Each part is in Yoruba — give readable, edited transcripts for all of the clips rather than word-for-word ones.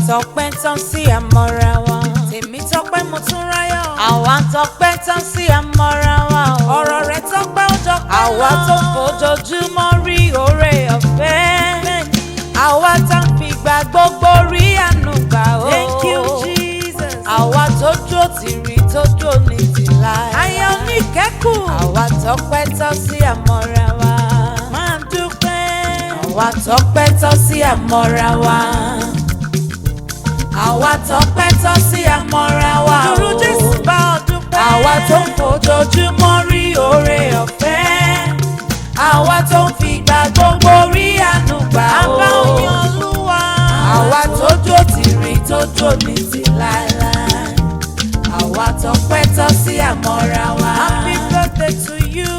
Tọpẹ́ tán sí àmọ́ra wa. Tèmítọ́pẹ́ Motúnráyọ̀. Àwa tọpẹ́ tán sí àmọ́ra wa o. Ọ̀rọ̀ rẹ̀ tọ́pẹ́ ó jọpẹ́ lọ. Àwa tó fojoojúmọ́ rí oore ọ̀fẹ́. Bẹ́ẹ̀ni. Àwa tá ń fìgbà gbogbo rí àánú gbà o. Thank you, Jesus. Àwa tó jó ti rí tó jó ní ti láì. Aya oníkẹ́kù. Àwa tọpẹ́ tán sí àmọ́ra wa. Máa dúpẹ́. Àwa tọpẹ́ tọ́ sí àmọ́ra wa. Àwa tọpẹ́ tọ́ sí àmọ́ra wa. o. Dúró Jésù bá ọ dúpẹ́. Àwa tó ń fojoojúmọ́ rí oore ọ̀fẹ́. Àwa tó ń fìgbà gbogbo rí àánú gbà o. Àbá oyin Olúwa. Àwa tó jó ti rí tó jó ní ti láéláé. Àwa tọpẹ́ tọ́ sí àmọ́ra wa. Happy birthday to you.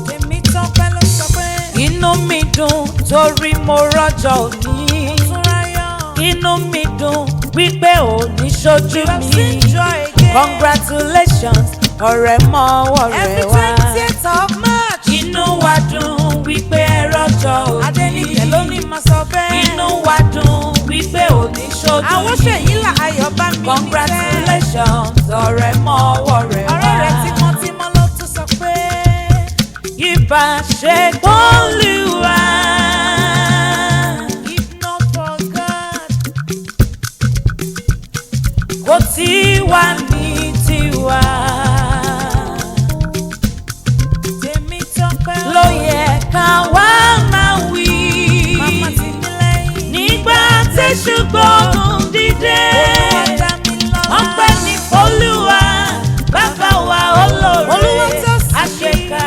Tèmítọ́pẹ́ ló sọ pé. Inú mi dùn torí mo rọ́jọ́ òní. Motúnráyọ̀. Inú mi dùn wípé òní ṣojú You have mi. seen joy again. Congratulations, ọ̀rẹ́ mọ́ ọ̀rẹ́ Every wa. 20th of March. Inú wa dùn wípé ẹ rọ́jọ́ òní. Adéníkẹ́ ló ní máa sọ bẹ́ẹ̀. Inú wa dùn wípé òní ṣojú Àwọn mi. ṣèyí là ayọ̀ bá mi nífẹ̀ẹ́. Congratulations, ọ̀rẹ́ mọ́ ọ̀rẹ́ wa. Ọ̀rẹ́ rẹ̀ tímọ́tímọ́ ló tún sọ pé. Ìbáṣepọ̀ Olúwa. If not for God. Kò tí wà ní tiwa. Tèmítọ́pẹ́. Ló yẹ ká wá máa wí. Màmá ti ní lẹ́yìn. Nígbà tẹ́ṣù gbógun dìde. Olúwa dá mi lọ́lá. Ọpẹ́ ní f'Olúwa, bàbá wa olóore. Olúwa tó sí. Àṣekà.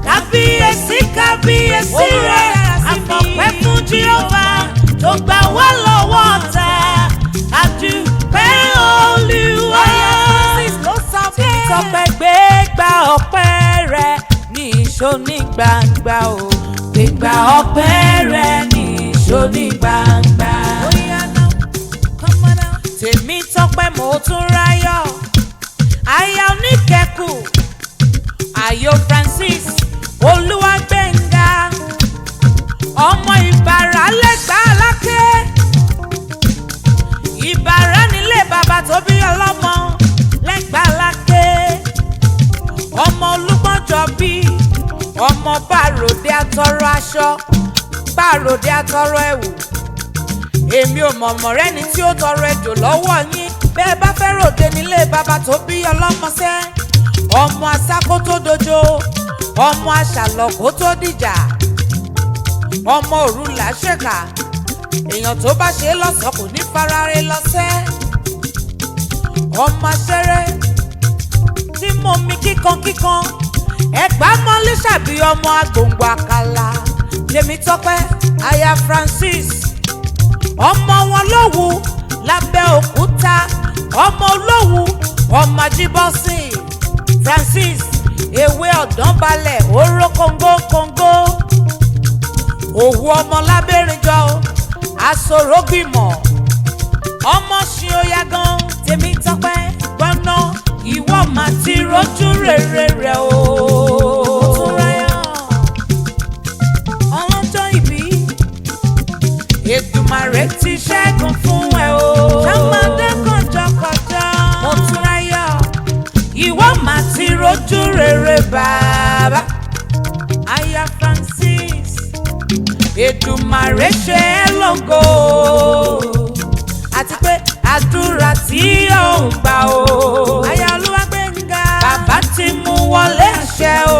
Kábíyèsí kábíyèsí Olúwa rẹ̀. dára sí mi. Àfọ̀pẹ́ fún Jíọ́fà tó gbà wá lọ́wọ́ ọ̀tá. Àdúpẹ́ Olúwa. Aya Francis ló sọ bẹ́ẹ̀. Tọ́pẹ́ gbé gba ọpẹ́ rẹ̀ ní ìṣó ní gbangba o. Gbégbá ọpẹ́ rẹ̀ ní ìṣó ní gbangba. Oya now, come on now. Tèmítọ́pẹ́ Motúnráyọ̀, aya oníkẹ́kù, Ayọ̀ Francis, Olúwagbénga, ọmọ Ìbàrá lẹ́gbàá Aláké. Ìbàrá nílé bàbá tó bí ọlọ́mọ lẹ́gbàá Aláké. Ọmọ Olúgbọ́njọ bí ọmọ bàròdé àtọrọ aṣọ, bàròdé àtọrọ ẹ̀wù. Èmi ò mọ̀mọ̀ rẹ́ni tí ó tọrọ ejò lọ́wọ́ yín. Bẹ́ẹ̀ bá fẹ́ ròde nílé bàbá tó bí ọlọ́mọṣẹ́. Ọmọ asákó tó dojo, ọmọ aṣàlọ̀ kó tó dìjà, ọmọ òru là ṣèkà. Èèyàn tó bá ṣe é lọ́sọ̀ọ́ kò ní farare lọ́sẹ̀. Ọmọ aṣẹ́rẹ́ tí mo mi kíkan kíkan, ẹgbàá mọ́lé ṣàbí ọmọ agbòǹgbò àkàlà. Tèmítọ́pẹ́ aya Francis, ọmọ wọn lówù lábẹ́ òkúta, ọmọ olówù, ọmọ ajíbọ́sìn. Francis ewé ọ̀dán balẹ̀ oró kóńgó kóńgó, òwú ọmọ lábẹ́rìnjọ aṣòrógbìmọ̀, ọmọ ṣin oya gan. Tèmítọ́pẹ́ gbọ́ná ìwọ máa ti rójú rere rẹ o. Motúnráyọ̀. Ọlọ́jọ́ ìbí. Èdùmàrè ti ṣẹ́gun fún ẹ o. Ṣàmàdé kọjọkọjọ. Motúnráyọ̀, ìwọ máa ti rójú rere bàbá. Aya Francis. Èdùmàrè ṣe é lógo. Àti pé àdúrà tí ó ń gbà o. Aya Olúwagbénga. Bàbá ti mú wọlé àṣẹ o.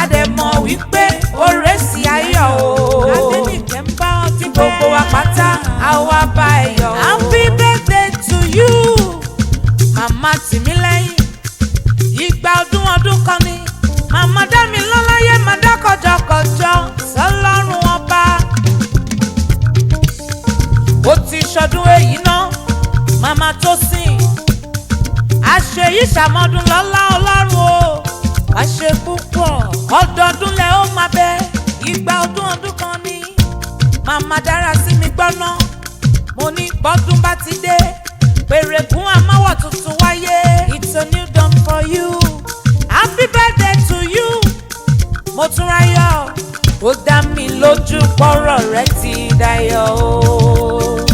Àdẹ̀mọ̀ wípé oore sì ayọ̀ o. Adénìkẹ́ ń bá ọ Tí dúpẹ́. gbogbo wa pátá àwa bá ẹ yọ̀ o. Happy birthday to you. Màmá tì mí lẹ́yìn. Ìgbà ọdún ọdún kan ni. Màmá dá mi lọ́láyé máa dá kọjọkọjọ sọlọ́run ọba. Ó ti ṣọdún èyí ná, màmá tó sìn. Àṣeyí ṣàmọ́dún lọ́lá ọlọ́run o. Wá ṣe púpọ̀. Ọdọọdún lẹ ó máa bẹ. Ìgbà ọdún ọdún kan ni. Màmá dára sí mi gbọ́ná. Mo ní bọ́dún bá ti dé. Pèrègùn amáwọ̀ tuntun wáyé. It's a new dawn for you. Happy birthday to you. Motúnráyọ̀, ó dá mi lójú pọ́rọ̀ rẹ ti dayọ̀ o.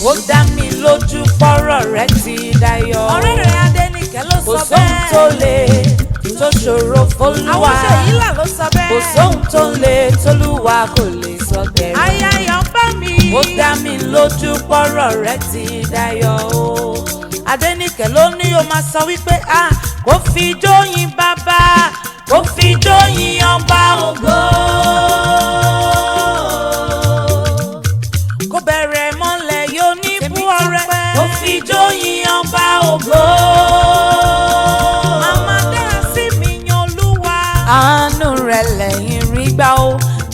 Ó dá mi lójú pọ́rọ̀ rẹ ti dayọ̀. Ọ̀rẹ́ rẹ̀ Adéníkẹ́ ló Kò sọ sóhun bẹ́ẹ̀. tó le tó ṣòro f'Olúwa. Àwọn Ṣèyílà ló sọ bẹ́ẹ̀. Kò sóhun tó le tólúwa kò lè sọ dẹ̀rọ̀. Aya yọ̀ bá mi. Ó dá mi lójú pọ́rọ̀ rẹ ti dayọ̀ o. Adéníkẹ́ ló ní o máa sọ wípé a kò fi jóyin bàbá, kò fi jóyin ọba ògo. Kò bẹ̀rẹ̀ mọ́lẹ̀ yóò ní bú ọrẹ, kò fi jóyin ọba ògo. Màmá dára sí mi yan Olúwa. Àánú rẹ̀ lẹ́yìn rí gbà ó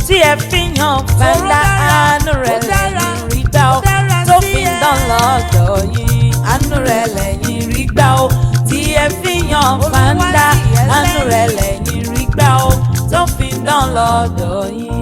tí ẹ fi hàn fẹ́ńdà. Àánú rẹ̀ lẹ́yìn rí gbà ó tó fi ń dán lọ́dọ̀ yín. Àánú rẹ̀ lẹ́yìn rí gbà ó tí ẹ fi hàn fẹ́ńdà. Àánú rẹ̀ lẹ́yìn rí gbà ó tó fi ń dán lọ́dọ̀ yín.